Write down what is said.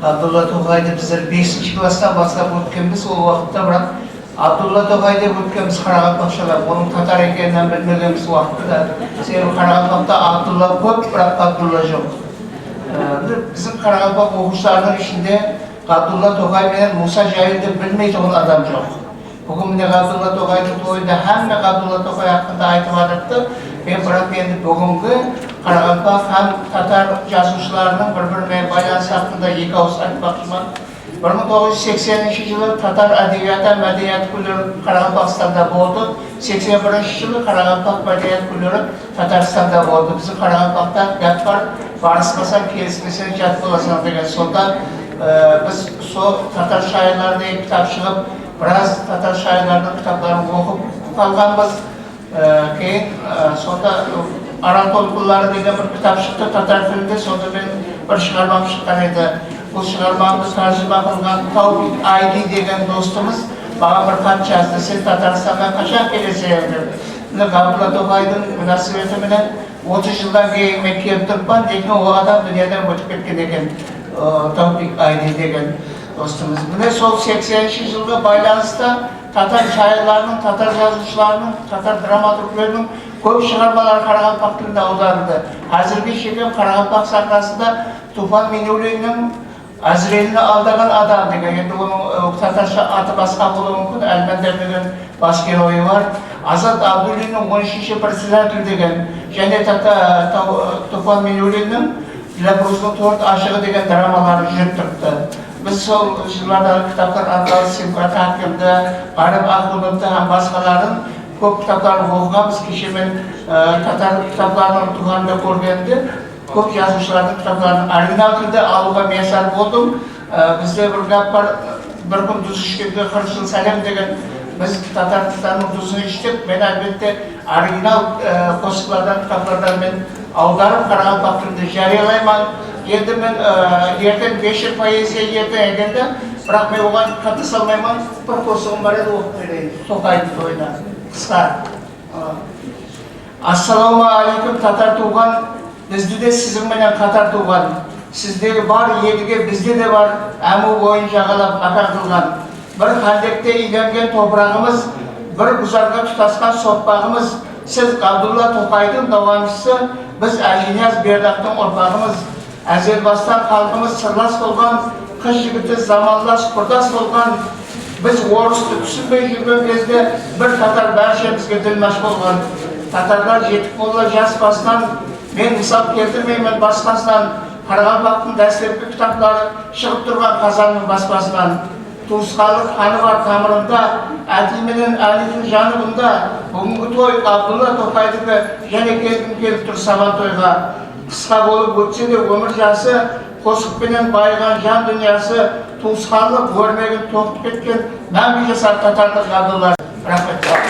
Габдулла Тукайды біздер бесінші класстан бастап өткенбіз ол уақытта, бірақ Абдулла Тоқай деп өткенбіз қарақалпақшалап, оның татар екенін білмегенбіз уақытта. Себебі қарақалпақта Абдулла көп, бірақ Габдулла жоқ. Біздің қарақалпақ оқушыларының ішінде Габдулла Тоқай менен Муса Жәлелді білмейтұғын адам жоқ. Бүгін міне Габдулла Тоқайдың тойында һәмме Габдулла Тоқай хақында айтып жатырды. Мен бірақ енді бүгінгі қарақалпақ һәм татар жазушыларының бір-бірімен байланысы хақында екі ауыз айтпақшымын. 1980 жылы татар әдебиеті мәдениет күндері Қарақалпақстанда болды. 81 жылы Қарақалпақ мәдениет күндері Татарстанда болды. Біздің Қарақалпақта гәп бар, барыспасаң, келіспесең, жат боласың деген. Сонда біз сол татар шайырлары деген кітап шығып, біраз татар шайырларының кітаптарын оқып қалғанбыз. Кейін сонда Арал толқынлары деген бір кітап шықты татар тілінде, сонда мен бір шығармам шыққан еді. Бұл шығармамды тәржіма қылған Таупик Айди деген достымыз маған бір хат жазды: «Сен Татарстанға қашан келесің?» – деп. Міне, Габдулла Тоқайдың мүнәсібетіменен 30 жылдан кейін мен келіп тұрмын, lekin ол адам дүниеден өтіп кеткен екен, Таупик Айди деген достымыз. Міне, сол 80 жылға байланысты татар шайырларының, татар жазушыларының, татар драматургтерінің көп шығармалары қарақалпақ тілінде аударылды. Қазірге шекем қарақалпақ сахнасында Туфан Минуллиннің «Әзіреліні алдаған адам» деген, енді оның татарша аты басқа болуы мүмкін, Әлмәндер деген бас геройы бар. Азат Абдуллиннің «13-ші председатель» деген және Туфан Минуллиннің «Диләфруздың төрт ашығы» деген драмалары жүріп тұрыпты. Біз сол жылдардағы кітаптар арқылы Сибғат Хакімді, Ғаріп Ахуновты һәм басқаларын көп кітаптарын оқығанбыз. Кеше мен татар кітаптарының дүкенінде көргенде көп жазушылардың кітаптарын оригинал тілде алуға миясар болдым. Бізде бір гәп бар: «Бір күн тұз ішкенге 40 жыл сәлем» деген. Біз Татарстанның тұзын іштік. Мен, әлбетте, оригинал қосықлардан, кітаптардан мен аударып қарақалпақ тілінде жариялаймын. Енді мен ертең вечер поэзия ертең екен де, бірақ мен оған қатыса алмаймын. Бір қосығым бар еді, оқып берейін Тоқайдың тойына, қысқа. Ассалаумағалейкум, татар туған, бізді де сіздің қатар туған. Сіздегі бар Едіге бізде де бар, Әму бойын жағалап макан қылған. Бір хандекте иленген топырағымыз, бір гүзарға тұтасқан соқпағымыз. Сіз Ғабдулла Тоқайдың дауамшысы, біз Әжінияз Бердақтың ұрпағымыз. Әзел бастан халқымыз сырлас болған, қыз жігіті замандас құрдас болған. Біз орысты түсінбей жүрген кезде бір татар бәршемізге ділмаш болған. Татарлар жетік молла жас басынан, мен мысал келтірмеймін басқасынан. Қарақалпақтың дәстүргі кітаптары шығып тұрған Қазанның баспасынан. Туысқанлық қаны бар тамырында, әти менен әнидің жаны бұнда. Бүгінгі той Абдулла Тоқайдікі, және келгім келіп тұр сабан тойға. Қысқа болып өтсе де өмір жасы, қосықпенен байыған жан дүниясы, туысқанлық өрмегін тоқып кеткен мәңгі жасар татарлық Абдулла. Рахмет.